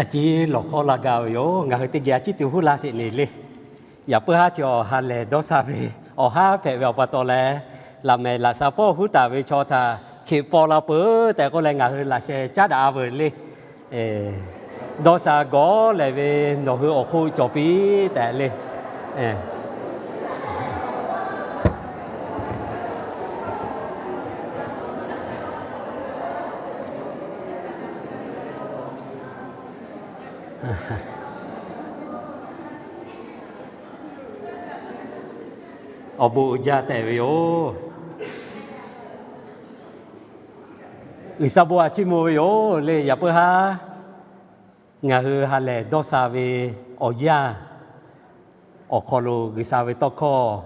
A ciˉ lawˬ hkawˇ la gaˇ ve yoˬ. Ngaˬ hui teˇ geh a ciˉ tuˬ huˉ laˇ sheˍ neˍ le. Yaꞈ puiˉ haˉ chaw ha lehˬ dawˇ sha ve awˬ haˉ hpehꞈ ve awˬ pa taw leh, laꞈ mehˍ laꞈ sha pawˆ huˉ taˍ ve chaw htaꞈ hkeꞈ paw la peuˬ tehꞈ k'oˆ leh ngaˬ hui laꞈ sheh caˉ daꞈ-a veuˬ le. Dawˇ sha gawˬ lehˬ ve nawˬ hui awˬ hk'oˆ cawˬ piˇ tehꞈ le. Awˬ bon uiˍ jaˇ tehꞈ ve yoˬ. G'uiˬsha bon aꞈ chiˇ mvuh ve yoˬ le. Yaꞈ puiˉ haˉ ngaˬ hui ha lehˬ dawˇ sha ve awˬ yanˇ awˬ hk'aw lo G'uiˬsha ve tawˇ hkawˇ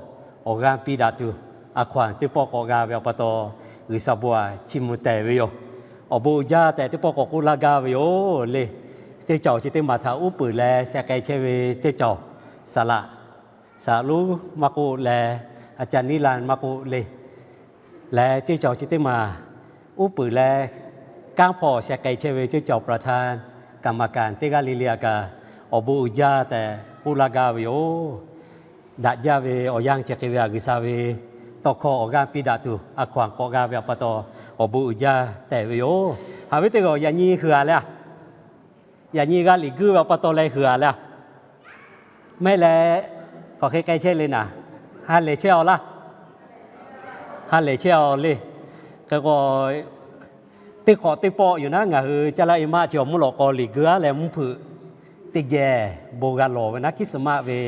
awˬ g'aˇ piˇ daꞈ tuˬ, a hkaw-anˬ teˇ pawˆ k'awꞈ g'a ve awˬ pa taw, G'uiˬsha bon aꞈ chiˇ mvuh tehꞈ ve yoˬ. Awˬ bon uiˍ jaˇ tehꞈ teˇ pawˆ k'awꞈ k'oˆ laˇ gaˇ ve yoˬ le. Teˇ cawˬ chi teˇ maˬ htaꞈ uˉ peunˍ leh sheh k'ai chehˇ ve teˇ cawˬ, saˍ laꞈ, saˍ laꞈ lonˉ maˇ k'oˆ leh, a ca niˉ lan maˇ k'oˆ le, leh teˇ cawˬ chi teˇ maˬ uˉ peunˍ leh kanˉ hpawˇ sheh k'ai chehˇ ve teˇ cawˬ ประธาน กรรมการ teˇ g'aˇ le le aꞈ kaꞈ, awˬ bon uiˍ jaˇ tehꞈ k'oˆ laˇ gaˇ ve yoˬ. Daꞈ jaˇ ve awˬ yanˇ chi hk'e ve aꞈ G'uiˬsha ve tawˇ hkawˇ awˬ g'aˇ piˇ daꞈ tuˬ, a hkaw-anˬ k'awꞈ g'a ve awˬ pa taw, awˬ bon uiˍ jaˇ tehꞈ ve yoˬ. Haꞈ ve teˇ g'aˇ yaꞈ nyi hui-a le a Yaꞈ nyi g'a liꞈ guiˇ ve awˬ pa taw leh hui-a le a. Mehˆ leh, k'awꞈ hk'e k'ai chehˇ le naˍ, ha lehˬ chehˇ-aw laˇ. Ha lehˬ chehˇ-aw le. Hk'e k'o, teˇ hk'awꞈ teˇ pawˆ yoˬ naˉ, ngaˬ hui caˇ laˇ e maˆ chi awˬ mvuhˇ lawꞈ k'aw liꞈ guiˇ-a leh mvuhˇ hpeuꞈ teˇ geh bon g'a lawˬ ve naˉ, Christmas ve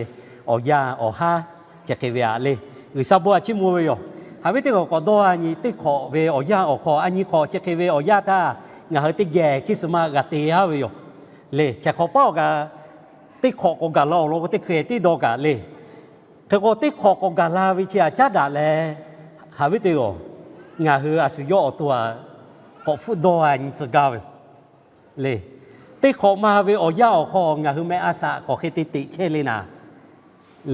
awˬ yanˇ awˬ haˉ chi hk'e ve aꞈ le, G'uiˬsha bon aꞈ chiˇ mvuh ve yoˬ. Haꞈ ve teˇ g'aˇ k'awꞈ dawˇ-a nyi, teˇ hk'awꞈ ve awˬ yanˇ awˬ hk'aw a nyi hk'awꞈ chi hk'e ve awˬ yanˇ htaˇ, ngaˬ hui teˇ geh Christmas g'a te-a ve yoˬ. Le, chi hk'awꞈ paˉ awˬ kaꞈ, teˇ hk'awꞈ k'awꞈ gaˬ la awˬ lawn k'o teˇ hk'e teˇ dawˇ kaꞈ le. Hk'e k'o, teˇ hk'awꞈ k'awꞈ gaˬ la ve chi aꞈ caˉ daꞈ leh, haꞈ ve teˇ g'aˇ, ngaˬ hui a shu yawˇ awˬ to aꞈ k'awꞈ hpfuhˆ dawˇ-a nyi tcuh gaˇ ve le. Teˇ hk'awꞈ ma ve awˬ yanˇ awˬ hk'aw ngaˬ hui meh a shaꞈ k'awꞈ hk'e te teꞈ chehˇ le naˍ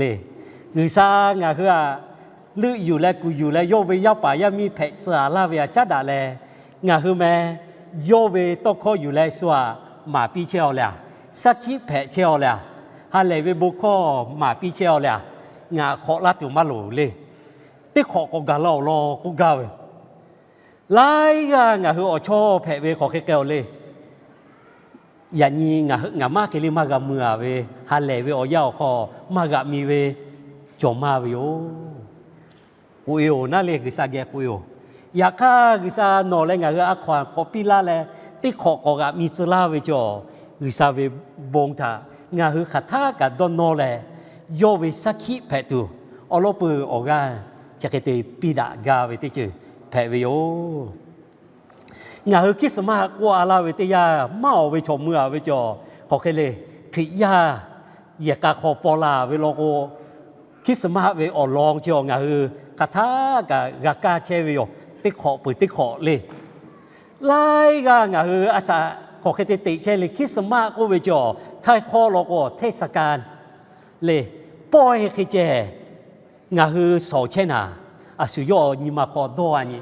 le. G'uiˬsha ngaˬ hui aꞈ leuˆ yuˬ leh kuˬ yuˬ leh yawˇ ve yaˇ paˍ yaˇ miˇ hpehꞈ tcuh-a laˇ ve aꞈ caˉ daꞈ leh, ngaˬ hui meh yawˇ ve tawˇ hkawˇ yuˬ leh shu aꞈ maˍ piˇ chehˇ-aw le a, shaˉ hkiˆ hpehꞈ chehˇ-aw le a, ha lehˬ ve bon hkawˇ maˍ piˇ chehˇ-aw le a, ngaˬ hk'awꞈ laˇ tuˬ maˇ loˍ le. Teˇ hk'awꞈ k'awꞈ gaˬ la awˬ lawn k'oˆ gaˇ ve laiˉ g'aˇ ngaˬ hui awˬ chawˇ hpehꞈ ve hk'aˬ hk'e k'ai-aw le. Yaꞈ nyi ngaˬ maˇ hk'e le maˇ g'a mui-a ve, ha lehˬ ve awˬ yanˇ awˬ hk'aw maˇ g'aꞈ mi ve cawˬ maˇ ve yoˬ. K'oꞈ-e-oˬ naˉ le, G'uiˬsha geh k'oꞈ-e-oˬ. Yaꞈ hk'aˇ G'uiˬsha nawˬ leh ngaˬ hui a hkaw-anˬ k'awꞈ piˇ laˇ leh, teˇ hk'awꞈ k'awꞈ g'aꞈ mi tcuh laˇ ve cawˬ, G'uiˬsha ve bon htaꞈ ngaˬ hui hk'aˬ htaˆ kaꞈ dawˇ nawˇ leh, yawˇ ve shaˉ hkiˆ hpehꞈ tuˬ, awˬ lawn peuˬ awˬ g'aˇ chi hk'e te piˇ daꞈ gaˇ ve teˇ ceuˬ hpehꞈ ve yoˬ. Ngaˬ hui Christmas k'oˆ-a laˇ ve teˇ yanˇ, maˇ awˬ ve chaw mui-a ve cawˬ hk'aˬ hk'e le. Hkriꞈ yaˇ yehˬ k'a hk'aw paw la ve law k'o, Christmas ve awˬ lawn chi awˬ ngaˬ hui hk'aˬ htaˆ kaꞈ g'a kaˇ chehˇ ve yoˬ. Teˇ hk'awꞈ peuˬ teˇ hk'awꞈ le. Laiˉ g'aˇ ngaˬ hui a shaꞈ hk'aˬ hk'e te teꞈ chehˇ le, Christmas k'oˆ ve cawˬ htaiˇ hk'awˇ law k'o เทศกาล le, pawehˇ hk'e ceh ngaˬ hui shawˍ chehˇ naˍ, a shu yawˇ nyi ma hk'aw dawˇ-a nyi.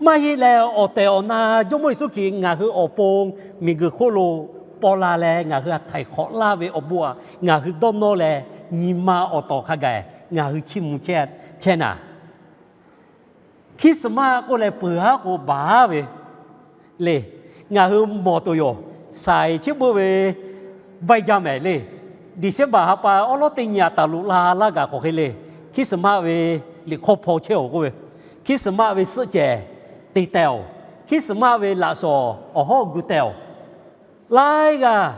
Maˇ heˆ leh, awˬ tehˬ awˬ na Jawˇmawˇ Yeˍsuˆ Hkriꞈ ngaˬ hui awˬ pon miˬguiˬ hk'oˆ lo paw la leh ngaˬ hui htaꞈ htaiˍ hk'awꞈ laˇ ve awˬ bon aꞈ ngaˬ hui dawˇ nawˇ leh, nyi ma awˬ tawˍ hk'a gaˬ ngaˬ hui chiˇ mvuh chehˇ naˍ. Christmas k'oˆ leh peuˬ haˉ k'o baˬ haˉ ve le. Ngaˬ hui mawˬ tuˬ yoˬ. Saiˍ chiˉ buˆ ve vaiˇ jaˇ mehˍ le. December ha pa awˉ lawˉ teˇ nyi aꞈ taˍ loꞈ la laˇ gaˬ hk'aˬ hk'e le. Christmas ve liꞈ hk'awˇ hpaw chehˇ-oˬ k'oˆ ve, Christmas ve suhˆ cehˬ te teh-oˬ, Christmas ve laꞈ shawˍ awˬ hawˉ gu teh-oˬ. Laiˉ g'aˇ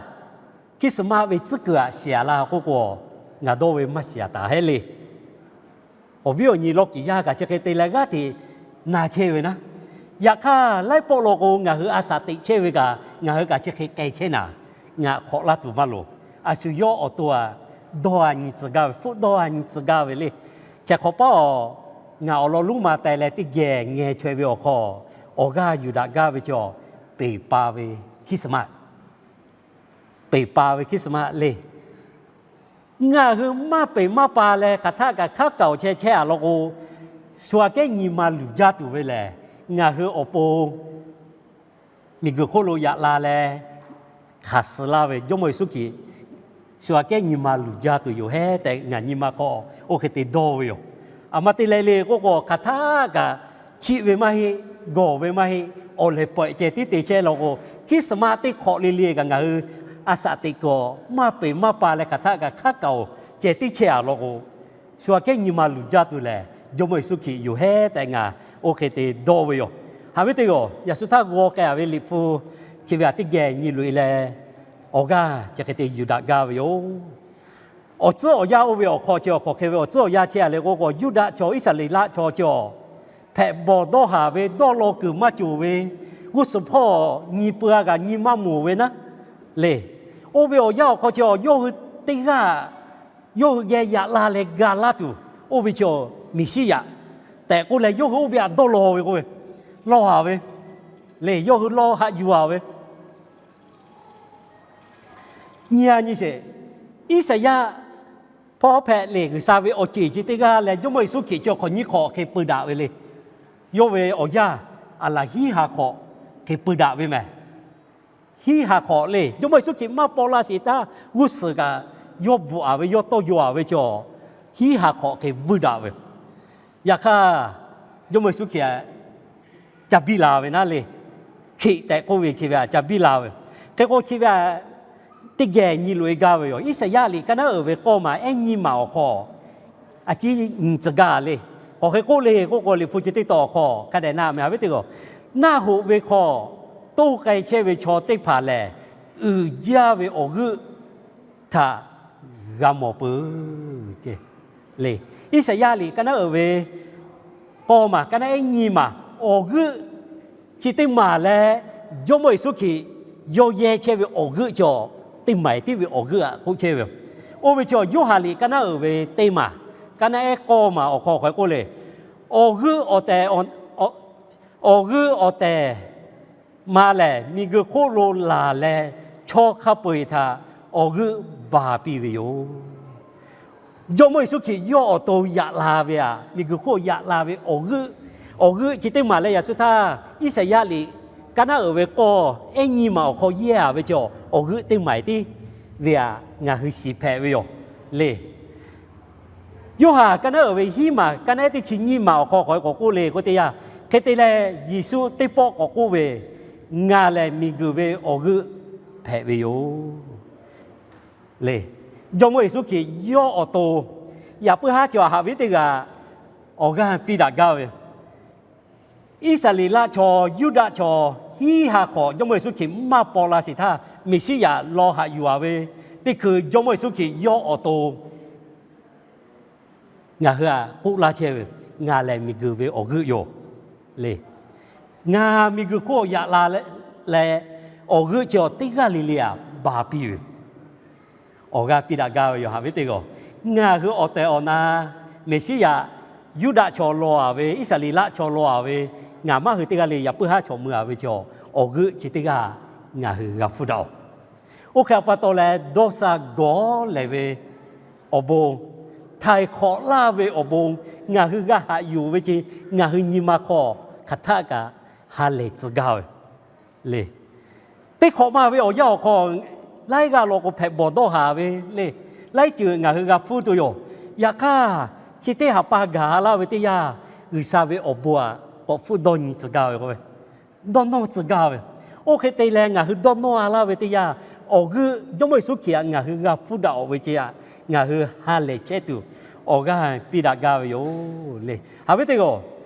Christmas ve tcuhˉ kuiˬ aꞈ shiˍ-a la k'oˆ k'o, ngaˬ dawˇ ve maˇ shiˍ-a taˍ hehˉ le. Awˬ viˉ awˬ nyi law kiꞈ yaˇ kaꞈ chi hk'e te leh g'aˇ hteꞈ na chehˇ ve naˉ. Yaꞈ hk'aˇ laiˉ pawˆ law k'o, ngaˬ hui a shaꞈ teꞈ chehˇ ve kaꞈ ngaˬ hui kaꞈ chi hk'e k'ai chehˇ naˍ, ngaˬ hk'awꞈ laˇ tuˬ maˇ loˍ. A shu yawˇ awˬ to aꞈ dawˇ-a nyi tcuh gaˇ ve, hpfuhˆ dawˇ-a nyi tcuh gaˇ ve le. Chi hk'awꞈ paˉ-aˬ, ngaˬ awˬ lawn lonˉ ma teh leh teˇ geh ngeh chaweh ve awˬ hk'aw, awˬ g'aˇ yuˬ daꞈ gaˇ ve cawˬ, peˬ pa ve Christmas. Peˬ pa ve Christmas le. Ngaˬ hui maˇ peˬ maˇ pa leh hk'aˬ htaˆ kaꞈ hkaˉ kaoˬ chehˇ chehˇ-a law k'o, shu aꞈ kehˉ nyi ma luˬ jaˇ tuˬ ve lehˬ, ngaˬ hui awˬ pon miˬguiˬ hk'oˆ lo yaꞈ la leh hkanˍ suh laˇ ve Jawˇmawˇ Yeˍsuˆ Hkriꞈ shu aꞈ kehˉ nyi ma luˬ jaˇ tuˬ yoˬ hehˉ tehꞈ ngaˬ nyi ma hk'aw oˇ hk'e te dawˇ ve yoˬ. Aˬ ma te leh le k'oˆ k'o, hk'aˬ htaˆ kaꞈ chiˆ ve maˇ heˆ, gawˬ ve maˇ heˆ, awˬ lehˬ pawehꞈ ceh tiˉ te chehˇ law k'o, Christmas teˇ hk'awꞈ le le kaꞈ ngaˬ hui a shaꞈ teꞈ kuiˬ maˇ peˬ maˇ pa leh hk'aˬ htaˆ kaꞈ hk'a kaoˍ ceh tiˉ chehˇ a law k'o, shu aꞈ kehˉ nyi ma luˬ jaˇ tuˬ lehˬ Jawˇmawˇ Yeˍsuˆ Hkriꞈ yoˬ hehˉ tehꞈ ngaˬ oˇ hk'e te dawˇ ve yoˬ. Haꞈ ve teˇ g'aˇ, yaꞈ shu htaˇ g'aw k'ai a ve Liꞈ hpu chi ve aꞈ teˇ geh nyi loꞈ e leh, awˬ g'aˇ chi hk'e te yuˬ daꞈ gaˇ ve yoˬ. Awˬ tcuhˉ awˬ yanˇ oˇ ve awˬ hk'aw chi awˬ hk'aw hk'e ve awˬ tcuhˉ awˬ yanˇ chehˇ a le k'oˆ k'o, Yuˇdaꞈ chaw Iˉsaˍreˍlaˆ chaw chi awˬ hpehꞈ bawˬ dawˇ haˍ ve dawˇ law kuiˬ maˇ cawˬ ve, g'uˇ suhˍ hpawˇ nyi peuˬ a kaꞈ nyi maˇ mawˬ ve naˉ le. Oˇ ve awˬ yanˇ awˬ hk'aw chi awˬ yawˇ hui teˇ g'aˇ yawˇ hui geh yaꞈ la leh ga laˇ tuˬ, oˇ ve chi awˬ Meˍsiˉyaꞈ tehꞈ k'oˆ leh yawˇ hui oˇ ve aꞈ dawˇ law ve k'oˆ ve, law haˍ ve le, yawˇ hui law haꞈ yuˬ a ve nyi a nyi sheˍ. Iˉsaˍyaˆ hpawˇ hpehꞈ le, G'uiˬsha ve awˬ ceˬ chi teˇ g'aˇ leh Jawˇmawˇ Yeˍsuˆ Hkriꞈ chi awˬ hk'awꞈ nyiˇ hk'awꞈ hk'e peu daꞈ ve le. Yawˇ ve awˬ yanˇ aˬ laˬ hiˉ ha hk'awꞈ hk'e peu daꞈ ve mehˬ. Hiˉ ha hk'awꞈ le, Jawˇmawˇ Yeˍsuˆ Hkriꞈ maˇ paw la sheˍ htaˇ g'uˇ suhˍ kaꞈ yawˇ bvuhꞈ a ve, yawˇ tawˇ yaw a ve chi awˬ hiˉ ha hk'awꞈ hk'e vuiˇ daꞈ ve. Yaꞈ hk'aˇ, Jawˇmawˇ Yeˍsuˆ Hkriꞈ aꞈ ca biˇ la ve naˉ le. Hkriꞈ tehꞈ k'oˆ ve chi ve aꞈ ca biˇ la ve. Hk'e k'o chi ve aꞈ teˇ geh nyi loꞈ e gaˇ ve yoˬ. Iˉsaˍyaˆ liꞈ kaˇ naˉ uiˍ ve k'awˇ maˬ ehˉ nyiˇ maˬ awˬ hk'aw aꞈ ciˉ nyi tcuh gaˇ le. K'awꞈ hk'e k'oˆ le k'oˆ k'o, Liꞈ hpu chi teˇ tawn awˬ hk'aw hk'a dehꞈ na meh a ve teˇ g'aˇ, naˆ hoꞈ ve hk'aw toˇ k'ai chehˇ ve chaw teˇ hpaˍ lehˬ, uiˍ jaˇ ve awˬ g'euˆ htaꞈ g'a mawˬ peuˬ le. Iˉsaˍyaˆ liꞈ kaˇ naˉ uiˍ ve k'awˇ maˬ kaˇ naˉ ehˉ nyiˇ maˬ awˬ g'euˆ chi teˇ maˬ leh, Jawˇmawˇ Yeˍsuˆ Hkriꞈ yawˇ yehˇ chehˇ ve awˬ g'euˆ chi teˇ maˬ tiˉ ve awˬ g'euˆ aꞈ k'oˆ chehˇ ve yoˬ. Oˇ ve chi Yoˇhanˬ liꞈ kaˇ naˉ uiˍ ve teˇ maˬ kaˇ naˉ ehˉ k'awˇ maˬ awˬ hk'aw hk'aw k'oˆ le, awˬ g'euˆ awˬ tehˬ awˬ g'euˆ awˬ tehˬ ma lehˬ, miˬguiˬ hk'oˆ lo laˬ leh, chaw hk'a peu eˬ htaꞈ awˬ g'euˆ baˬ piˇ ve yoˬ. Jawˇmawˇ Yeˍsuˆ Hkriꞈ yawˇ awˬ to yaꞈ la ve aꞈ, miˬguiˬ hk'oˆ yaꞈ la ve awˬ g'euˆ, awˬ g'euˆ chi teˇ maˬ leh yaꞈ shu htaˇ, Iˉsaˍyaˆ liꞈ kaˇ naˉ uiˍ ve k'awˇ ehˉ nyiˇ maˬ awˬ hk'aw yehˇ a ve chi awˬ g'euˆ teˇ maˬ tiˉ ve aꞈ ngaˬ hui shiˍ hpehꞈ ve yoˬ le. Yoˇhanˬ kaˇ naˉ uiˍ ve hiˉ maˬ kaˇ naˉ ehˉ teˇ chi nyiˇ maˬ awˬ hk'aw k'awꞈ k'awꞈ k'oˆ le k'oˆ teˇ yanˇ, hk'e te leh Yeˍsuˆ teˇ pawˆ k'awꞈ k'oˆ ve, Ngaˬ lehˬ miˬguiˬ ve awˬ g'euˆ hpehꞈ ve yoˬ le. Jawˇmawˇ Yeˍsuˆ Hkriꞈ yawˇ awˬ to yaꞈ puiˉ haˉ cawˬ haꞈ ve teˇ g'aˇ awˬ g'aˇ piˇ daꞈ gaˇ ve Iˉsaˍreˍlaˆ chaw, Yuˇdaꞈ chaw, hiˉ ha hk'awꞈ Jawˇmawˇ Yeˍsuˆ Hkriꞈ maˇ paw la sheˍ htaˇ, Meˍsiˉyaꞈ law haꞈ yuˬ a ve teˇ hkui Jawˇmawˇ Yeˍsuˆ Hkriꞈ yawˇ awˬ to ngaˬ hui aꞈ k'oˆ laˇ chehˇ ve, Ngaˬ lehˬ miˬguiˬ ve awˬ g'euˆ yoˬ le. Ngaˬ miˬguiˬ hk'oˆ yaꞈ la leh, awˬ g'euˆ chi awˬ teˇ g'aˇ le le aꞈ baˬ piˇ ve awˬ g'aˇ piˇ daꞈ gaˇ ve yoˬ. Haꞈ ve teˇ g'aˇ, ngaˬ hui awˬ tehˬ awˬ na Meˍsiˉyaꞈ Yuˇdaꞈ chaw law a ve, Iˉsaˍreˍlaˆ chaw law a ve, ngaˬ maˇ hui teˇ g'aˇ le yaꞈ puiˉ haˉ chaw mui a ve chaw, awˬ g'euˆ chi teˇ g'aˇ ngaˬ hui g'a hpfuhˇ daꞈ oˬ. Oˇ hk'e a pa taw leh, dawˇ sha gawˬ lehˬ ve awˬ bon, htaiˍ hk'awꞈ laˇ ve awˬ bon, ngaˬ hui g'a haꞈ yuˬ ve ce, ngaˬ hui nyi ma hk'aw hk'aˬ htaˆ kaꞈ ha lehˬ tcuh gaˇ ve le. Teˇ hk'awꞈ ma ve awˬ yanˇ awˬ hk'aw laiˉ g'aˇ law k'o hpehꞈ bawˬ dawˇ haˍ ve le. Laiˉ ceuˬ ngaˬ hui g'a hpfuhˇ tuˬ yoˬ. Yaꞈ hk'aˇ, chi teˇ haꞈ pa gaˬ laˇ ve teˇ yanˇ, G'uiˬsha ve awˬ bon aꞈ k'awꞈ hpfuhˇ dawˇ nyi tcuh gaˇ ve k'o ve, dawˇ nawˇ tcuh gaˇ ve. Oˇ hk'e te leh ngaˬ hui dawˇ nawˇ a laˇ ve teˇ yanˇ, awˬ g'euˆ Jawˇmawˇ Yeˍsuˆ Hkriꞈ aꞈ ngaˬ hui g'a hpfuhˇ daꞈ awˬ ve ce aꞈ, ngaˬ hui ha lehˬ chehˇ tuˬ awˬ g'aˇ piˇ daꞈ gaˇ ve yoˬ le. Haꞈ ve teˇ g'aˇ,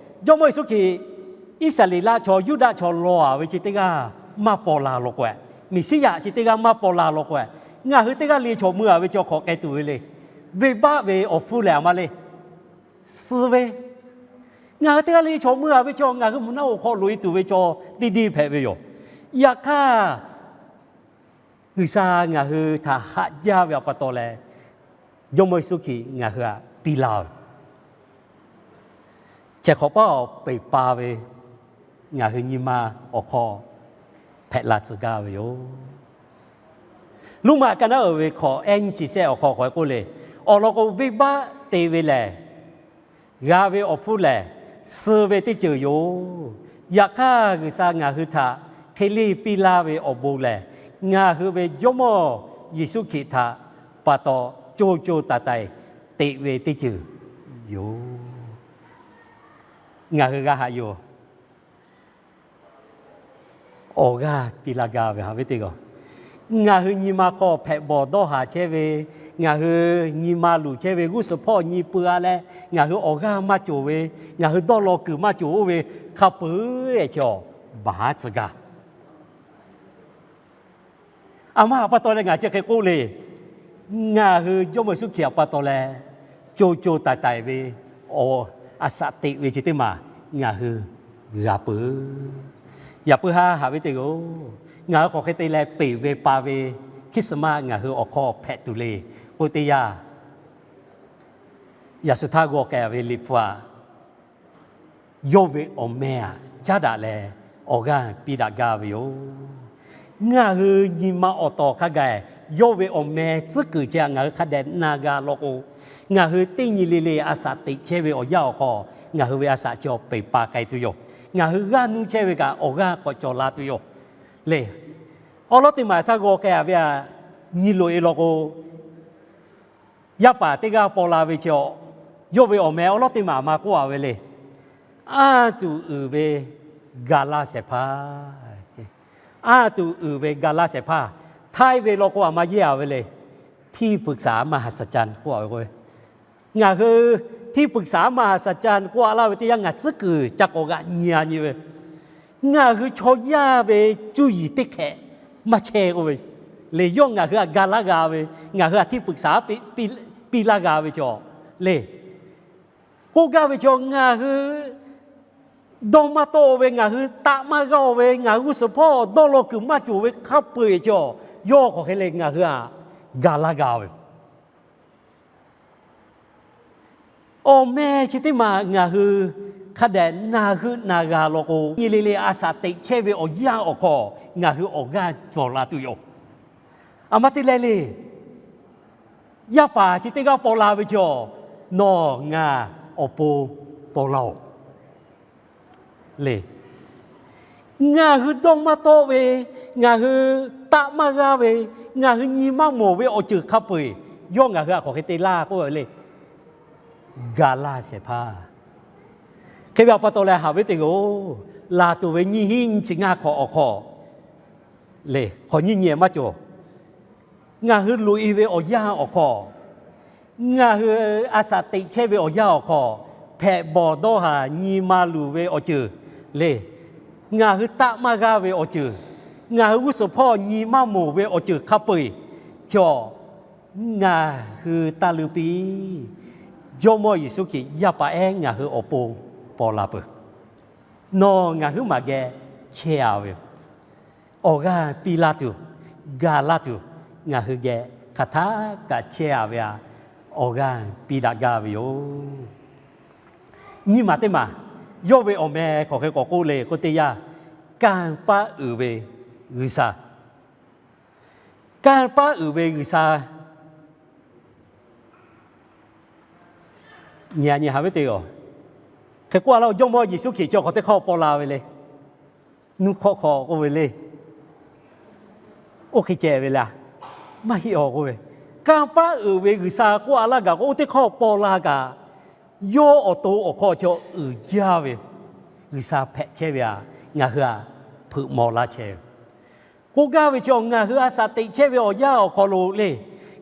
Jawˇmawˇ Yeˍsuˆ Hkriꞈ Iˉsaˍreˍlaˆ chaw, Yuˇdaꞈ chaw law a ve chi teˇ g'aˇ maˇ paw la law k'o, Meˍsiˉyaꞈ chi teˇ g'aˇ maˇ paw la law k'o, ngaˬ hui teˇ g'aˇ le chaw mui a ve chi awˬ hk'awꞈ k'ai tuˬ ve le. Venˇbaˆ ve awˬ hpfuhˇ lehˬ aˬ ma le, suh ve, ngaˬ hui teˇ g'aˇ le chaw mui a ve chaw ngaˬ hui mvuhˇ naˆ hoꞈ hk'aw loꞈ e tuˬ ve chaw deˇ deˇ hpehꞈ ve yoˬ. Yaꞈ hk'aˇ, G'uiˬsha ngaˬ hui htaꞈ haꞈ jaˇ ve a pa taw leh, Jawˇmawˇ Yeˍsuˆ Hkriꞈ ngaˬ hui htaꞈ piˇ laˇ ve, chehˇ hk'awꞈ paˉ awˬ peˬ pa ve ngaˬ hui nyi ma awˬ hk'aw hpehꞈ la tcuh gaˇ ve yoˬ. Roˉmaꞈ kaˇ naˉ uiˍ ve hkawꞈ ehˉ nyiˇ chi sehˆ awˬ hk'aw k'awꞈ k'oˆ le, awˬ lawn k'o, venˇbaˆ te ve lehˬ, g'a ve awˬ hpfuhˇ lehˬ, suh ve teˇ ceuˬ yoˬ. Yaꞈ hk'aˇ, G'uiˬsha ngaˬ hui htaꞈ hk'e leˇ piˇ laˇ ve awˬ bon lehˬ, Ngaˬ hui ve Jawˇmawˇ Yeˍsuˆ Hkriꞈ htaꞈ pa taw co co taiˍ taiˍ teꞈ ve teˇ ceuˬ yoˬ. Ngaˬ hui g'a haꞈ yoˬ. Awˬ g'aˇ piˇ laˇ gaˇ ve haꞈ ve teˇ g'aˇ, ngaˬ hui nyi ma hk'aw hpehꞈ bawˬ dawˇ haˍ chehˇ ve, ngaˬ hui nyi ma luˬ chehˇ ve g'uˇ suhˍ hpawˇ nyi peuˬ a leh, ngaˬ hui awˬ g'aˇ maˇ cawˬ ve, ngaˬ hui dawˇ law kuiˬ maˇ cawˬ oˇ ve hk'a peu-eˬ chaw baˬ haˉ tcuh gaˇ. A ma pa taw leh ngaˬ chi hk'e k'oˆ le. Ngaˬ hui Jawˇmawˇ Yeˍsuˆ Hkriꞈ htaꞈ pa taw leh co co taiˍ taiˍ ve awˬ a shaꞈ teꞈ ve chi teˇ maˬ ngaˬ hui g'a peuˬ. Yaꞈ puiˉ haˉ haꞈ ve teˇ g'aˇ, ngaˬ hui hk'aˬ hk'e te leh peˬ ve pa ve Christmas ngaˬ hui awˬ hk'aw hpehꞈ tuˬ le k'oˆ teˇ yanˇ, yaꞈ shu htaˇ g'aw k'ai ve Liꞈ hpu aꞈ, yawˇ ve awˬ meh aꞈ caˉ daꞈ leh awˬ g'aˇ piˇ daꞈ gaˇ ve yoˬ. Ngaˬ hui nyi ma awˬ tawˍ hk'a gaˬ yawˇ ve awˬ meh tcuhˉ kuiˬ chi aꞈ ngaˬ hui hk'a dehꞈ na g'a law k'o, ngaˬ hui teˇ nyi le le a shaꞈ teꞈ chehˇ ve awˬ yanˇ awˬ hk'aw ngaˬ hui ve a shaꞈ chi awˬ peˬ pa k'ai tuˬ yoˬ. Ngaˬ hui g'aˇ nuˇ chehˇ ve kaꞈ awˬ g'aˇ k'awꞈ cawˬ la tuˬ yoˬ le. Awˬ lawn teˇ maˬ htaˇ g'aw k'ai-a ve aꞈ nyi loꞈ-e law k'o, yaˇ paˍ teˇ g'aˇ paw la ve chi awˬ, yawˇ ve awˬ meh awˬ lawn teˇ maˬ ma k'oˆ-a ve le. Anˇ tuˬ uiˍ ve ga laˇ shehˍ hpaˇ, anˇ tuˬ uiˍ ve ga laˇ shehˍ hpaˇ, htaiˇ ve law k'o aˬ ma yehˇ-a ve le. ที่ปรึกษามหัศจรรย์ k'oˆ-a ve k'o, ngaˬ hui ที่ปรึกษามหัศจรรย์ k'oˆ-a laˇ ve teˇ yanˇ ngaˬ tcuhˉ kuiˬ ca k'awꞈ g'aꞈ nyi-a nyi ve, ngaˬ hui chaw yaˇ ve cuˇ yiˍ teˇ hk'ehꞈ maˇ chehˇ k'oˆ ve le. Yawˇ ngaˬ hui htaꞈ ga laˇ g'a ve, ngaˬ hui htaꞈ ที่ปรึกษา piˇ laˇ g'a ve chaw le. K'oˆ gaˇ ve chaw ngaˬ hui dawˇ maˇ tawˆ ve, ngaˬ hui taˆ maˇ g'aˇ ve, ngaˬ hui g'uˇ suhˍ hpawˇ dawˇ law kuiˬ maˇ cawˬ ve hk'a peu-eˬ chaw, yawˇ hk'aˬ hk'e le ngaˬ hui htaꞈ ga laˇ g'a ve. Awˬ meh chi teˇ maˬ ngaˬ hui hk'a dehꞈ na heuˆ na g'a law k'o, nyi le le a shaꞈ teꞈ chehˇ ve awˬ yanˇ awˬ hk'aw ngaˬ hui awˬ g'aˇ cawˬ la tuˬ yoˬ. Aˬ ma te leh le, yaˇ paˍ chi teˇ g'aˇ paw la ve chaw, nawˬ ngaˬ awˬ pon paw la-oˬ le. Ngaˬ hui dawˇ maˇ tawˆ ve, ngaˬ hui taˆ maˇ g'aˇ ve, ngaˬ hui nyi maˇ mawˬ ve awˬ ceuˬ hk'a peu-eˬ, yawˇ ngaˬ hui htaꞈ hk'aˬ hk'e te laˇ k'oˆ ve le. Ga laˇ shehˍ hpaˇ. Hk'e ve pa taw leh haꞈ ve teˇ g'aˇ-oˬ, laˬ tuˬ ve nyiˇ hinˉ nyiˇ chi ngaˇ hk'awꞈ awˬ hk'aw le, hk'awꞈ nyiˇ nyi maˇ cawˬ. Ngaˬ hui loꞈ-e ve awˬ yanˇ awˬ hk'aw, ngaˬ hui a shaꞈ teꞈ chehˇ ve awˬ yanˇ awˬ hk'aw, hpehꞈ bawˬ dawˇ haˍ nyi ma luˬ ve awˬ ceuˬ le, ngaˬ hui taˆ maˇ g'aˇ ve awˬ ceuˬ, ngaˬ hui g'uˇ suhˍ hpawˇ nyi maˇ mawˬ ve awˬ ceuˬ hk'a peu-eˬ chaw, ngaˬ hui taˇ leuˉ piˇ. Jawˇmawˇ Yeˍsuˆ Hkriꞈ yaˇ paˍ ehˉ ngaˬ hui awˬ pon paw la peuˬ. Nawˬ ngaˬ huiˉ maˬ geh chehˇ-a ve, awˬ g'aˇ piˇ laˇ tuˬ, ga laˇ tuˬ, ngaˬ hui geh hk'aˬ htaˇ kaꞈ chehˇ-a ve aꞈ, awˬ g'aˇ piˇ daꞈ gaˇ ve yoˬ. Nyiˇ maˬ teˇ maˬ, yawˇ ve awˬ meh hk'aˬ hk'e k'awꞈ k'oˆ le k'oˆ teˇ yanˇ, kanˇ paˆ uiˍ ve G'uiˬsha. Kanˇ paˆ uiˍ ve G'uiˬsha. Nyi-a nyi haꞈ ve teˇ g'aˇ, hk'e k'oˆ-a laˇ, Jawˇmawˇ Yeˍsuˆ Hkriꞈ chi awˬ hk'aw teˇ hk'awˇ paw la ve le. Nuˇ hk'awˇ hk'aw k'oˆ ve le. Oˇ hk'e ceh ve le. Maˇ heˆ-aˬ k'oˆ ve, kanˇ paˆ uiˍ ve G'uiˬsha k'oˆ-a laˇ gaˬ k'o, oˇ teˇ hk'awˇ paw la kaꞈ, yawˇ awˬ to awˬ hk'aw chaw uiˍ jaˇ ve G'uiˬsha hpehꞈ chehˇ ve aꞈ, ngaˬ hui aꞈ hpeuꞈ maw laˇ chehˇ ve. K'oˆ gaˇ ve chaw, ngaˬ hui a shaꞈ teꞈ chehˇ ve awˬ yanˇ awˬ hk'aw lo le,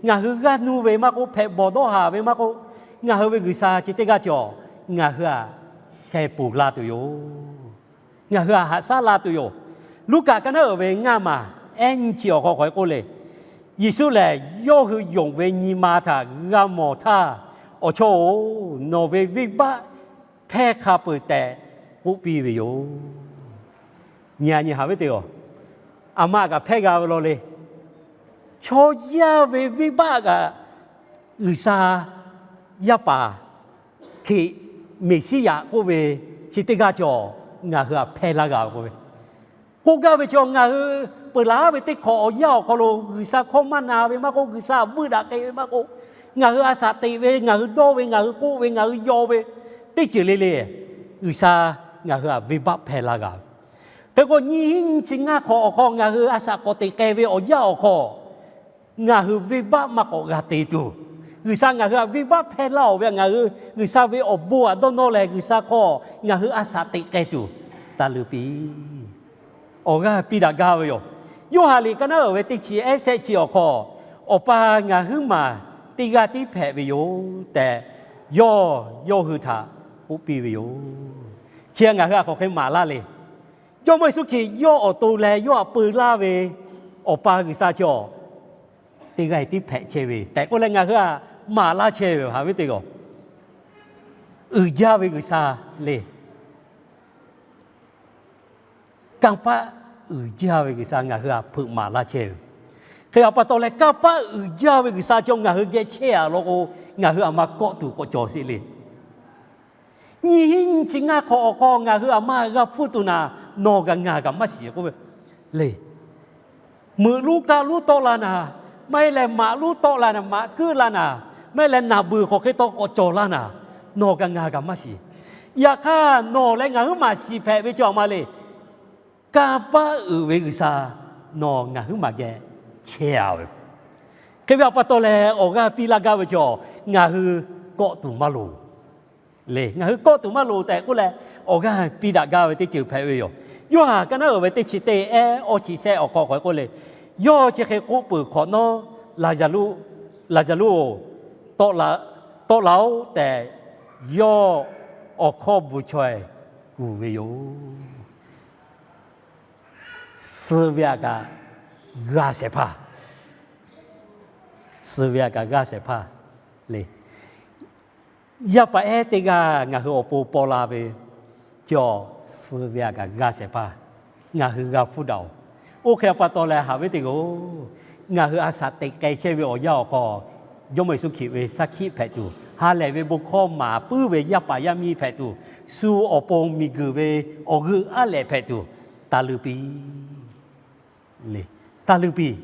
ngaˬ hui g'aˇ nuˇ ve maˇ k'oˆ, hpehꞈ bawˬ dawˇ haˍ ve maˇ k'oˆ, ngaˬ hui ve G'uiˬsha chi teˇ g'aˇ chaw ngaˬ hui aꞈ sheh ponˬ la tuˬ yoˬ. Ngaˬ hui aꞈ haꞈ shaˉ la tuˬ yoˬ. Luˉkaꞈ ka naˉ uiˍ ve ngaˇ maˬ ehˉ nyiˇ chi awˬ hk'aw hk'aw k'oˆ le, Yeˍsuˆ lehˬ yawˇ hui yonˍ ve nyi ma htaꞈ g'a mawˬ htaˇ, Awˬ chawˇ-oˬ, nawˬ ve venˇbaˆ hpehˇ hk'a peuˬ tehꞈ k'oˆ piˇ ve yoˬ. Nyi-a nyi haꞈ ve teˇ g'aˇ, aˬ ma kaꞈ hpehˇ g'a ve law le. Chaw yaˇ ve venˇbaˆ kaꞈ G'uiˬsha yaˇ paˍ Hkriꞈ Meˍsiˉyaꞈ k'oˆ ve chi teˇ g'aˇ chaw ngaˬ hui aꞈ hpehˇ laˇ g'a ve k'oˆ ve, k'oˆ gaˇ ve chaw, ngaˬ hui peuˬ laˬ ve teˇ hk'awꞈ awˬ yanˇ awˬ hk'aw lo G'uiˬsha hkawˇ maˇ na ve maˇ k'oˆ, G'uiˬsha aꞈ vuiˇ daꞈ k'ai ve maˇ k'oˆ, ngaˬ hui a shaꞈ teꞈ ve, ngaˬ hui dawˇ ve, ngaˬ hui k'oˆ ve, ngaˬ hui yaw ve, teˇ ceuˬ le le, G'uiˬsha ngaˬ hui aꞈ venˇbaˆ hpehˇ laˇ g'a ve. Hk'e k'o, nyiˇ hinˉ nyiˇ chi ngaˇ hk'awꞈ awˬ hk'aw ngaˬ hui a shaꞈ k'awꞈ teꞈ k'ai ve awˬ yanˇ awˬ hk'aw, ngaˬ hui venˇbaˆ maˇ k'awꞈ g'a te tuˬ, G'uiˬsha ngaˬ hui htaꞈ venˇbaˆ hpehˇ laˇ-oˬ ve htaꞈ ngaˬ hui G'uiˬsha ve awˬ bon htaꞈ dawˇ nawˇ leh G'uiˬsha hk'aw ngaˬ hui a shaꞈ teꞈ k'ai tuˬ, taˇ luˇ piˇ. Awˬ g'aˇ piˇ daꞈ gaˇ ve yoˬ. Yoˇhanˬ liꞈ ka naˉ uiˍ ve teˇ chi ehˉ shehˆ chi awˬ hk'aw, Awˬ pa ngaˬ huiˉ maˬ teˇ g'aˇ tiˉ hpehꞈ ve yoˬ tehꞈ, yawˇ yawˇ hui htaꞈ k'oˆ piˇ ve yoˬ. Chi ngaˬ hui a hk'aw hk'e maˍ laˇ le. Jawˇmawˇ Yeˍsuˆ Hkriꞈ yawˇ awˬ to leh yawˇ htaꞈ peu laˇ ve Awˬ pa G'uiˬsha chi awˬ, teˇ g'aˇ tiˉ hpehꞈ chehˇ ve tehꞈ k'oˆ leh ngaˬ hui htaꞈ maˍ laˇ chehˇ ve yoˬ. Haꞈ ve teˇ g'aˇ, uiˍ jaˇ ve G'uiˬsha le. Kanˇ paˆ uiˍ jaˇ ve G'uiˬsha ngaˬ hui htaꞈ hpeuꞈ maˍ laˇ chehˇ ve. Hk'e a pa taw leh kanˇ paˆ uiˍ jaˇ ve G'uiˬsha chi ngaˬ hui geh chehˇ-a law k'o, ngaˬ hui aˬ ma kawˆ tuˬ k'awꞈ cawˬ sheˍ le. Nyiˇ hinˉ nyiˇ chi ngaˇ hk'awꞈ awˬ hk'aw ngaˬ hui aˬ ma g'a hpfuhˇ tuˬ naˍ, nawˬ kaꞈ ngaˬ kaꞈ maˇ shiˍ k'oˆ ve le. Meuꞈ luˉ kaˆ luˉ tawˆ la naˍ, maˇ heˆ leh maꞈ luˉ tawˆ la naˍ, maꞈ kuiˉ la naˍ, maˇ heˆ leh naˍ beuˬ hk'awꞈ hk'e taw k'awꞈ cawˬ la naˍ, nawˬ kaꞈ ngaˬ kaꞈ maˇ shiˍ. Yaꞈ hk'aˇ nawˬ leh ngaˬ huiˉ maˬ shiˍ hpehꞈ ve chi aˬ ma le. Kanˇ paˆ uiˍ ve G'uiˬsha nawˬ ngaˬ huiˉ maˬ geh chehˇ-a ve. Hk'e ve a pa taw leh awˬ g'aˇ piˇ laˇ gaˇ ve chi awˬ, ngaˬ hui kawˆ tuˬ maˇ loˍ le. Ngaˬ hui kawˆ tuˬ maˇ loˍ tehꞈ k'oˆ leh, awˬ g'aˇ piˇ daꞈ gaˇ ve teˇ ceuˬ hpehꞈ ve yoˬ. Yoˇhanˬ ka naˉ uiˍ ve teˇ chi teˇ ehˉ awˇ chi shehˆ awˬ hk'aw hk'aw k'oˆ le, yawˇ chi hk'e k'oˆ peuˬ hk'awꞈ nawˉ, Laˍzaˍruˆ-oˬ, tawˆ la-oˬ tehꞈ, yawˇ awˬ hkawˇ bvuhˬ chaweh kuˬ ve yoˬ. Suh ve htaꞈ kaꞈ g'a shehˍ hpaˇ, suh ve htaꞈ kaꞈ g'a shehˍ hpaˇ le. Yaˇ paˍ ehˉ teˇ g'aˇ ngaˬ hui awˬ pon paw la ve, chi awˬ suh ve htaꞈ kaꞈ g'a shehˍ hpaˇ ngaˬ hui g'a hpfuhˇ daꞈ-oˬ. Oˇ hk'e a pa taw leh haꞈ ve teˇ g'aˇ, ngaˬ hui a shaꞈ teꞈ k'ai chehˇ ve awˬ yanˇ awˬ hk'aw, Jawˇmawˇ Yeˍsuˆ Hkriꞈ ve shaˉ hkiˆ hpehꞈ tuˬ, ha lehˬ ve bon hkawˇ maˍ puiˉ ve yaˇ paˍ yaˇ miˇ hpehꞈ tuˬ, shu awˬ pon miˬguiˬ ve awˬ g'euˆ aˉ lehꞈ hpehꞈ tuˬ, taˇ luˇ piˇ le. Taˇ luˇ piˇ.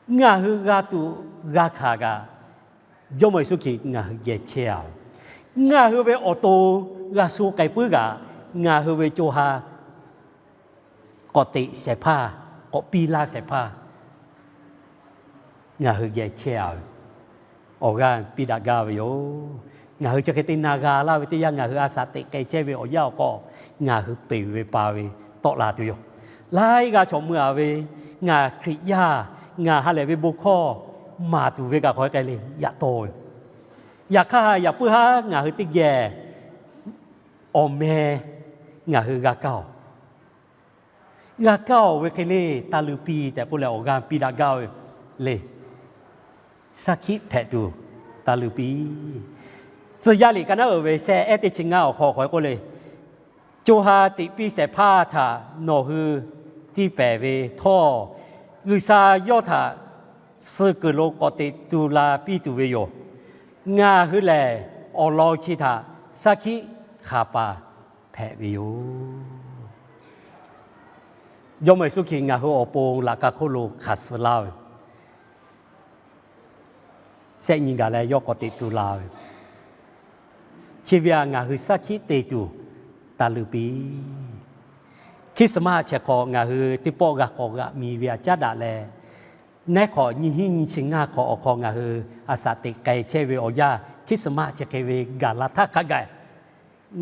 Ngaˬ hui g'a tuꞈ g'a hkanˍ kaꞈ, Jawˇmawˇ Yeˍsuˆ Hkriꞈ ngaˬ hui geh chehˇ-a ve. Ngaˬ hui ve awˬ to g'a sho k'ai puiˉ kaꞈ, ngaˬ hui ve co ha k'awꞈ teꞈ shehˍ hpaˇ, k'awꞈ piˇ laˇ shehˍ hpaˇ ngaˬ hui geh chehˇ-a ve. Awˬ g'aˇ piˇ daꞈ gaˇ ve yoˬ. Ngaˬ hui chi hk'e te na g'a laˇ ve teˇ yanˇ, ngaˬ hui a shaꞈ teꞈ k'ai chehˇ ve awˬ yanˇ awˬ hk'aw, ngaˬ hui peˬ ve pa ve tawˆ la tuˬ yoˬ. Laiˉ g'aˇ chaw mui-a ve, ngaˬ Hkriꞈ yaˇ, ngaˬ ha lehˬ ve bon hkawˇ maˍ tuˬ ve kaꞈ hk'aw k'ai le yaꞈ taw ve. Yaꞈ hk'aˇ yaꞈ puiˉ haˉ ngaˬ hui teˇ geh awˬ meh ngaˬ hui g'a kaˇ-oˬ. G'a kaˇ-oˬ ve hk'e le, taˇ luˇ piˇ tehꞈ k'oˆ leh awˬ g'aˇ piˇ daꞈ gaˇ ve le. Shaˉ hkiˆ hpehꞈ tuˬ taˇ luˇ piˇ. Tcuh yaˇ liꞈ ka naˉ uiˍ ve shehˆ ehˉ teˇ chi ngaˇ awˬ hk'aw hk'aw k'oˆ le, co ha teꞈ piˇ shehˍ hpaˇ htaꞈ nawˬ hui tiˇ pehˍ ve htawˇ, G'uiˬsha yawˇ htaꞈ suh kuiˬ lo k'awꞈ teꞈ tu la piˇ tuˬ ve yoˬ. Ngaˬ hui lehˬ awˬ lawn chi htaꞈ shaˉ hkiˆ hk'a paˍ hpehꞈ ve yoˬ. Jawˇmawˇ Yeˍsuˆ Hkriꞈ ngaˬ hui awˬ pon laꞈ ka hk'oˆ lo hkanˍ suh laˇ ve, shehˆ nyi gaˬ leh yawˇ k'awꞈ teꞈ tu la ve, chi ve htaꞈ ngaˬ hui shaˉ hkiˆ te tuˬ taˇ luˇ piˇ. Christmas chi hk'aw ngaˬ hui teˇ pawˆ g'a k'awꞈ g'aꞈ mi ve htaꞈ caˉ daꞈ leh, neˉ hk'awꞈ nyiˇ hinˉ nyiˇ chi ngaˇ hk'awꞈ awˬ hk'aw ngaˬ hui a shaꞈ teꞈ k'ai chehˇ ve awˬ yanˇ, Christmas chi hk'e ve gaˬ la htaˇ hk'a gaˬ,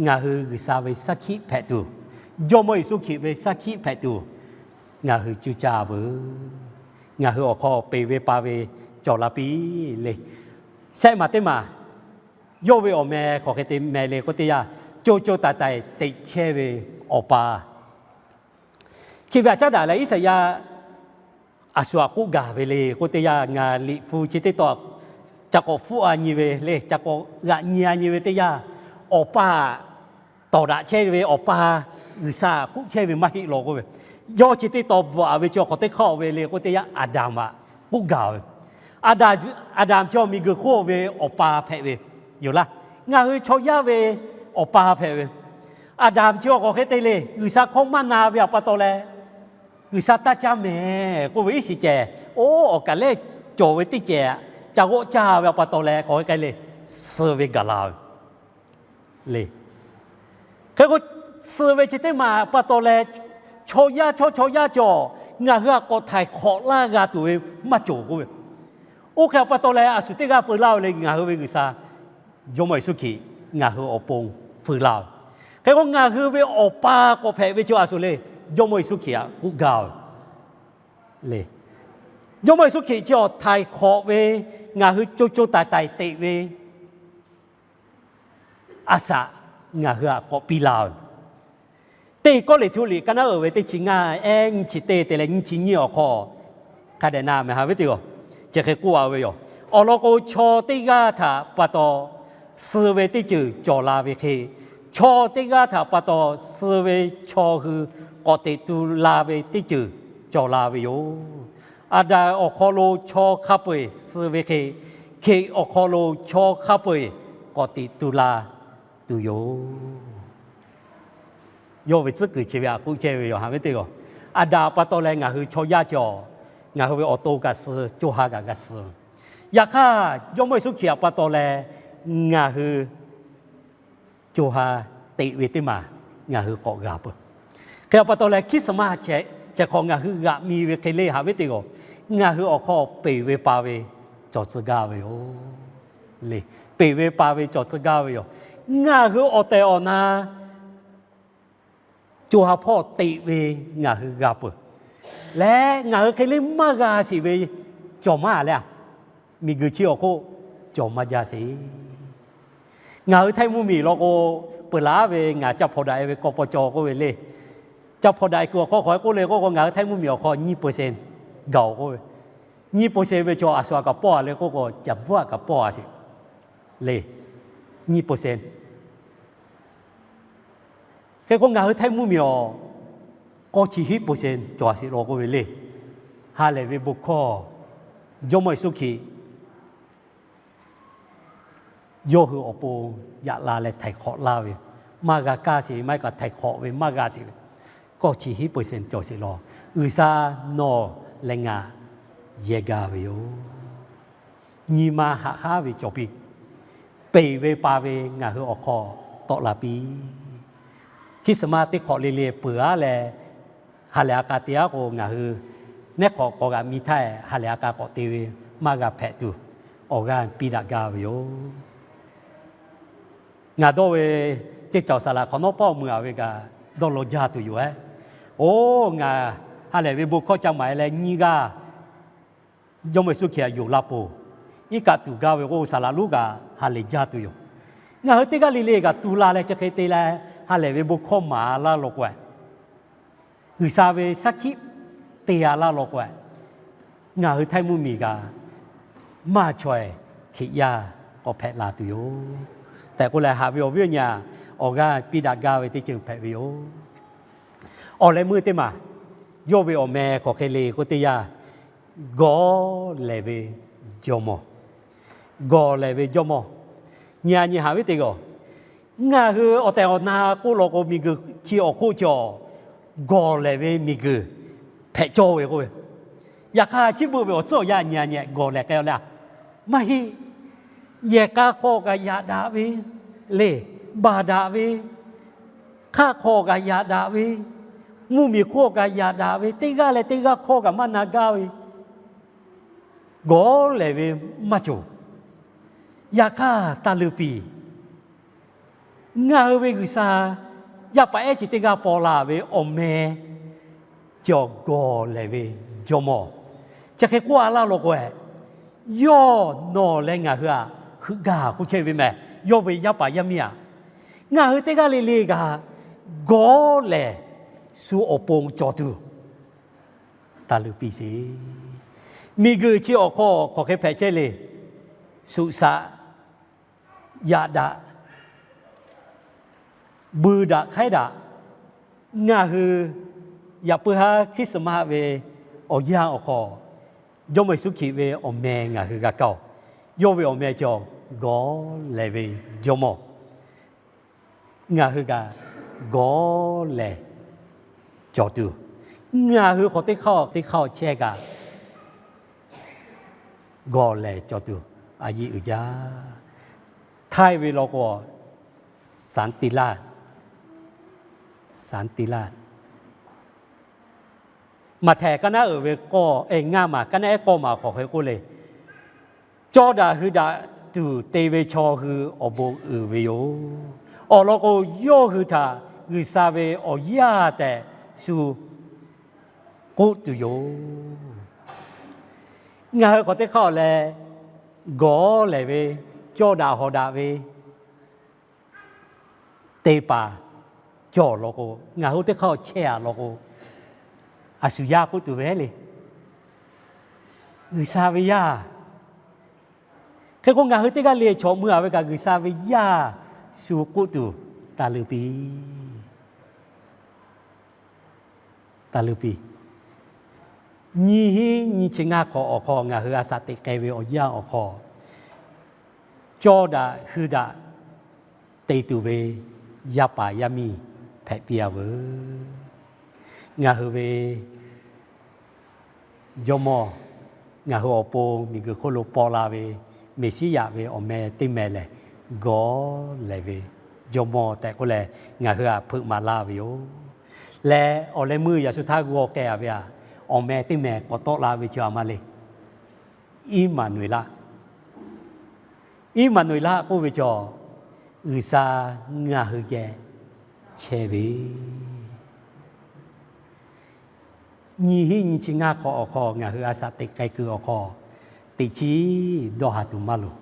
ngaˬ hui G'uiˬsha ve shaˉ hkiˆ hpehꞈ tuˬ, Jawˇmawˇ Yeˍsuˆ Hkriꞈ ve shaˉ hkiˆ hpehꞈ tuˬ ngaˬ hui cuˇ caˇ veuˬ. Ngaˬ hui awˬ hk'aw peˬ ve pa ve cawˬ la piˇ le. Shehˆ maˬ teˇ maˬ, yawˇ ve awˬ meh hk'aˬ hk'e te meh le k'oˆ teˇ yanˇ, co co taiˍ taiˍ teꞈ chehˇ ve Awˬ pa. Chi ve htaꞈ caˉ daꞈ leh Iˉsaˍyaˆ a shu htaꞈ k'oˆ gaˬ ve le k'oˆ teˇ yanˇ, ngaˬ liꞈ hpu chi teˇ taw ca k'awꞈ hpfuhˆ-a nyi ve le, ca k'awꞈ g'aꞈ nyi-a nyi ve teˇ yanˇ, Awˬ pa tawˍ daꞈ chehˇ ve Awˬ pa G'uiˬsha k'oˆ chehˇ ve maˇ heˆ law k'oˆ ve, yawˇ chi teˇ taw bvuhꞈ-a ve chi awˬ hk'aw teˇ hk'aˇ ve le k'oˆ teˇ yanˇ, Aˍdanˍ htaꞈ k'oˆ gaˬ ve. Aˍdanˍ chi Miˬguiˬ hk'oˆ ve awˬ pa hpehꞈ ve yoˬ laˇ. Ngaˬ hui chaw yaˇ ve awˬ pa hpehꞈ ve. Aˍdanˍ chi awˬ hk'aw hk'e te le, G'uiˬsha hkawˇ maˇ na ve awˬ pa taw leh, G'uiˬsha taˇ caˇ mehˍ k'oˆ ve iˉ shiˍ cehˬ, oˇ awˬ kaˬ lehˇ cawˬ ve teˇ cehˬ ca g'awˆ caˇ ve awˬ pa taw leh hk'aˬ hk'e k'ai le, suh ve gaˬ la ve le. Hk'e k'o, Suh ve chi teˇ maˬ pa taw leh, chaw yaˇ chawˇ chaw yaˇ cawˬ ngaˬ hui htaꞈ k'awꞈ htaiˍ hk'awꞈ laˇ g'a tuˬ ve maˇ cawˬ k'oˆ ve. Oˇ hk'e pa taw leh, a shu teˇ g'aˇ peu laˇ ve le, ngaˬ hui ve G'uiˬsha Jawˇmawˇ Yeˍsuˆ Hkriꞈ ngaˬ hui awˬ pon feu laˇ ve. Hk'e k'o, ngaˬ hui ve Awˬ pa k'awꞈ hpehꞈ ve chi a shu le, Jawˇmawˇ Yeˍsuˆ Hkriꞈ htaꞈ k'oˆ gaˇ ve le. Jawˇmawˇ Yeˍsuˆ Hkriꞈ chi awˬ htaiˍ hk'awꞈ ve, ngaˬ hui co co taiˍ taiˍ teꞈ ve a shaꞈ ngaˬ hui htaꞈ k'awꞈ piˇ laˇ ve. Teˇ Kawˇrenˍhtuˆ liꞈ ka naˉ uiˍ ve teˇ chi ngaˇ, ehˉ nyiˇ chi teˇ te leh nyiˇ chi nyiˇ awˬ hk'aw hk'a dehꞈ na mehˍ haꞈ ve teˇ g'aˇ, chi hk'e k'oˆ a ve yoˬ. Awˬ lawn k'o, chaw teˇ g'aˇ htaꞈ pa taw suh ve teˇ ceuˬ cawˬ la ve hk'e, chaw teˇ g'aˇ htaꞈ pa taw suh ve chaw hui k'awꞈ teꞈ tu la ve teˇ ceuˬ cawˬ la ve yoˬ. Aˍdanˍ awˬ hk'aw lo chaw hk'a peu-eˬ suh ve hk'e, Hkriꞈ awˬ hk'aw lo chaw hk'a peu-eˬ k'awꞈ teꞈ tu la tuˬ yoˬ. Yawˇ ve tcuhˉ kuiˬ chi ve htaꞈ k'oˆ chehˇ ve yoˬ haꞈ ve teˇ g'aˇ. Aˍdanˍ pa taw leh ngaˬ hui chaw yaˇ cawˬ, ngaˬ hui ve awˬ to kaꞈ suh, co ha kaꞈ g'a suh. Yaꞈ hk'aˇ, Jawˇmawˇ Yeˍsuˆ Hkriꞈ htaꞈ pa taw leh ngaˬ hui co ha teꞈ ve teˇ maˬ ngaˬ hui k'awꞈ g'a peuˬ. Hk'e pa taw leh Christmas chi hk'awꞈ ngaˬ hui g'aꞈ mi ve hk'e le haꞈ ve teˇ g'aˇ, ngaˬ hui awˬ hk'aw peˬ ve pa ve cawˬ tcuh gaˇ ve yoˬ le. Peˬ ve pa ve cawˬ tcuh gaˇ ve yoˬ. Ngaˬ hui awˬ tehˬ awˬ na co ha hpawˇ teꞈ ve ngaˬ hui g'a peuˬ. Leh ngaˬ hui hk'e le maˇ g'a sheˍ ve cawˬ maˇ le. Miˬguiˬ chi awˬ hk'oˆ cawˬ maˇ jaˇ sheˍ. Ngaˬ hui Htaiˇ mvuhˇmiˬ law k'o, peuˬ laˉ ve ngaˬ ca hpawnˬ daꞈ e ve k'aw paw caw k'oˆ ve le. Ca hpawnˬ daꞈ e kuiˬ awˬ hk'aw hk'aw e k'oˆ le k'oˆ k'o, ngaˬ hui Htaiˇ mvuhˇmiˬ awˬ hk'aw nyiˇ percent gaˬ-oˬ k'oˆ ve. Nyiˇ percent ve chaw a shu aꞈ kaꞈ pawˆ a le k'oˆ k'o, caˍ bvuhˇ aꞈ kaꞈ pawˆ a sheˍ le. Nyiˇ percent. Hk'e k'o, ngaˬ hui Htaiˇ mvuhˇmiˬ awˬ k'awˇ chi hiˉ percent cawˬ a sheˍ law k'oˆ ve le. Ha lehˬ ve bon hkawˇ, Jawˇmawˇ Yeˍsuˆ Hkriꞈ yawˇ hui awˬ pon yaꞈ la leh htaiˍ hk'awꞈ laˇ ve, maˇ g'a kaˇ sheˍ ve maˇ heˆ k'o htaiˍ hk'awꞈ ve maˇ g'a sheˍ ve, kawˇ chi hiˉ percent cawˬ sheˍ law. G'uiˬsha nawˬ leh ngaˬ yehˇ gaˇ ve yoˬ. Nyi ma haꞈ haˉ ve cawˬ piˇ. Peˬ ve pa ve ngaˬ hui awˬ hk'aw tawˆ la piˇ. Christmas teˇ hk'awꞈ le le peuˬ aˉ leh, ha lehˬ a k'a te aˉ k'o, ngaˬ hui neˉ hk'awꞈ k'awꞈ g'aꞈ mi htaˇ, ha lehˬ a k'a k'awꞈ te ve maˇ g'a hpehꞈ tuˬ, awˬ g'aˇ piˇ daꞈ gaˇ ve yoˬ. Ngaˬ dawˇ ve ceˇ cawˬ saˍ laꞈ hk'awꞈ nawˉ pawˆ mui a ve kaꞈ dawˇ law jaˇ tuˬ yoˬ ehˉ. Oˬ, ngaˬ ha lehˬ ve bon hkawˇ ca maˍ e leh nyiˇ g'aˇ Jawˇmawˇ Yeˍsuˆ Hkriꞈ htaꞈ yonˍ la peuˬ. Iˉ kaˆ tuˬ gaˇ ve k'o, saˍ laꞈ lonˉ kaꞈ ha lehˬ jaˇ tuˬ yoˬ. Ngaˬ hui teˇ g'aˇ le le kaꞈ tu la leh chi hk'e te leh, ha lehˬ ve bon hkawˇ maˍ a laˇ law k'o, G'uiˬsha ve shaˉ hkiˆ te a laˇ law k'o, ngaˬ hui Htaiˇ mvuhˇmiˬ kaꞈ maˇ chaweh Hkriꞈ yaˇ k'awꞈ hpehꞈ la tuˬ yoˬ tehꞈ k'oˆ leh, haꞈ ve awˬ viˉ awˬ nyi awˬ g'aˇ piˇ daꞈ gaˇ ve teˇ ceuˬ hpehꞈ ve yoˬ. Awˬ leh meuˇ teˇ maˬ, yawˇ ve awˬ meh hk'aˬ hk'e le k'oˆ teˇ yanˇ, gawˬ lehˬ ve jawˇmawˇ. Gawˬ lehˬ ve jawˇmawˇ. Nyi a nyi haꞈ ve teˇ g'aˇ, ngaˬ hui awˬ tehˬ awˬ na k'oˆ law k'o, miˬguiˬ chi awˬ hk'oˆ cawˬ gawˬ lehˬ ve miˬguiˬ hpehꞈ cawˇ ve k'oˆ ve. Yaꞈ hk'aˇ, chi beuꞈ ve awˬ tcuhˉ awˬ yanˇ nyi a nyi gawˬ lehˬ k'ai a le, maˇ heˆ. Yehˬ k'a hk'aw kaꞈ yaꞈ daꞈ ve le, baˬ daꞈ ve, hk'aˆ hk'aw kaꞈ yaꞈ daꞈ ve, mvuhˇmiˬ hk'oˆ kaꞈ yaꞈ daꞈ ve, teˇ g'aˇ leh teˇ g'aˇ hkawˇ kaꞈ maˇ na gaˇ ve, gawˬ lehˬ ve maˇ cawˬ. Yaꞈ hk'aˇ, taˇ leuˇ piˇ. Ngaˬ hui ve G'uiˬsha yaˇ paˍ ehˉ chi teˇ g'aˇ paw la ve awˬ meh cawˬ gawˬ lehˬ ve jawˇmawˇ. Chi hk'e k'oˆ a laˇ law k'o, yawˇ nawˬ leh ngaˬ hui htaꞈ heuˆ gaˇ k'oˆ chehˇ ve mehˬ. Yawˇ ve yaˇ paˍ yaˇ miˇ aꞈ, ngaˬ hui teˇ g'aˇ le le kaꞈ gawˬ lehˬ shu awˬ pon cawˬ tuˬ, taˇ leuˇ piˇ sheˍ. Miˬguiˬ chi awˬ hk'aw hk'aˬ hk'e hpehꞈ chehˇ le. Shuꞈ shaꞈ, yaꞈ daꞈ, bui daꞈ hk'aiˉ daꞈ, ngaˬ hui yaꞈ puiˉ haˉ Christmas ve awˬ yanˇ awˬ hk'aw, Jawˇmawˇ Yeˍsuˆ Hkriꞈ ve awˬ meh ngaˬ hui g'a kaˇ-oˬ. Yawˇ ve awˬ meh cawˬ gawˬ lehˬ ve jawˇmawˇ. Ngaˬ hui kaꞈ gawˬ lehˬ cawˬ tuˬ, ngaˬ hui hk'aw teˇ hk'aˇ teˇ hk'aˇ chehˇ kaꞈ gawˬ lehˬ cawˬ tuˬ a yiˇ uiˍ jaˇ. Htaiˇ ve law k'o, sanˍ tiˍ laˇ, Santi laˇ. Maꞈhtehˍ kaˇ naˉ uiˍ ve k'awˇ, ngaˇ maˬ kaˇ naˉ ehˉ k'awˇ maˬ awˬ hk'aw hk'e k'oˆ le, cawˇ daꞈ hui daꞈ tuˬ te ve chaw hui awˬ bon uiˍ ve yoˬ. Awˬ lawn k'o, yawˇ hui htaꞈ G'uiˬsha ve awˬ yaˇ tehꞈ shu k'oˆ tuˬ yoˬ. Ngaˬ hui hk'awꞈ teˇ hk'aˇ awˬ leh gawˬ lehˬ ve, cawˇ daꞈ hawˍ daꞈ ve te paˍ cawˬ law k'o, ngaˬ hui teˇ hk'aˇ awˬ chehˇ a law k'o, a shu yaˇ k'oˆ tuˬ ve le. G'uiˬsha ve yaˇ. Hk'e k'o, ngaˬ hui teˇ g'aˇ le chaw mui a ve kaꞈ G'uiˬsha ve yaˇ shu k'oˆ tuˬ taˇ leuˇ piˇ. Taˇ leuˇ piˇ. Nyiˇ hinˉ nyiˇ chi ngaˇ hk'awꞈ awˬ hk'aw ngaˬ hui a shaꞈ teꞈ k'ai ve awˬ yanˇ awˬ hk'aw, cawˇ daꞈ hui daꞈ te tuˬ ve yaˇ paˍ yaˇ miˇ hpehꞈ piˇ a veuˬ. Ngaˬ hui ve Jawˇmawˇ, ngaˬ hui awˬ pon miˬguiˬ hk'oˆ lo paw la ve Meˍsiˉyaꞈ ve awˬ meh teˇ meh lehˬ, gawˬ lehˬ ve Jawˇmawˇ tehꞈ k'oˆ leh, ngaˬ hui htaꞈ hpeuꞈ maˍ laˇ ve yoˬ. Leh awˬ leh meuˇ yaꞈ shu htaˇ g'aw k'ai a ve htaꞈ, awˬ meh teˇ meh k'awꞈ tawˆ la ve chi a ma le. Iˉmaˍnuˍeˍlaˆ. Iˉmaˍnuˍeˍlaˆ k'oˆ ve cawˬ, G'uiˬsha ngaˬ hui geh chehˇ ve. Nyiˇ hinˉ nyiˇ chi ngaˇ hk'awꞈ awˬ hk'aw ngaˬ hui a shaꞈ teꞈ k'ai kuiˬ awˬ hk'aw, teꞈ chiˉ dawˇ ha tuˬ maˇ loˍ.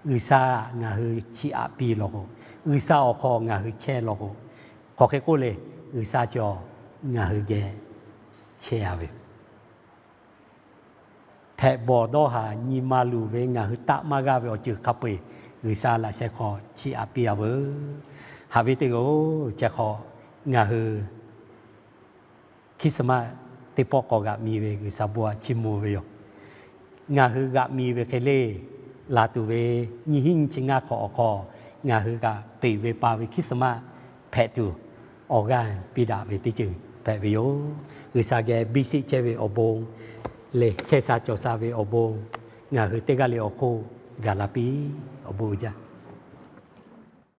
G'uiˬsha ngaˬ hui chiˇ aꞈ piˇ law k'o, G'uiˬsha awˬ hk'aw ngaˬ hui chehˇ law k'o, hk'aˬ hk'e k'oˆ le, G'uiˬsha cawˬ ngaˬ hui geh chehˇ a ve. Hpehꞈ bawˬ dawˇ haˍ nyi ma luˬ ve ngaˬ hui taˆ maˇ g'aˇ ve awˬ ceuˬ hk'a peu-eˬ G'uiˬsha laꞈ sheh hk'aw chiˇ aꞈ piˇ a veuˬ. Haꞈ ve teˇ g'aˇ-oˬ, chi hk'aw ngaˬ hui Christmas teˇ pawˆ k'awꞈ g'aꞈ mi ve G'uiˬsha bon htaꞈ chiˇ mvuh ve yoˬ. Ngaˬ hui g'aꞈ mi ve hk'e le, laˬ tuˬ ve nyiˇ hinˉ nyiˇ chi ngaˇ hk'awꞈ awˬ hk'aw ngaˬ hui kaꞈ peˬ ve pa ve Christmas hpehꞈ tuˬ awˬ g'aˇ piˇ daꞈ ve teˇ ceuˬ hpehꞈ ve yoˬ. G'uiˬsha geh biˇ sheˆ chehˇ ve awˬ bon lehˬ, chehˇ sha cawˬ sha ve awˬ bon ngaˬ hui teˇ g'aˇ le awˬ hk'oˆ gaˬ la piˇ. Awˬ bon uiˍ jaˇ.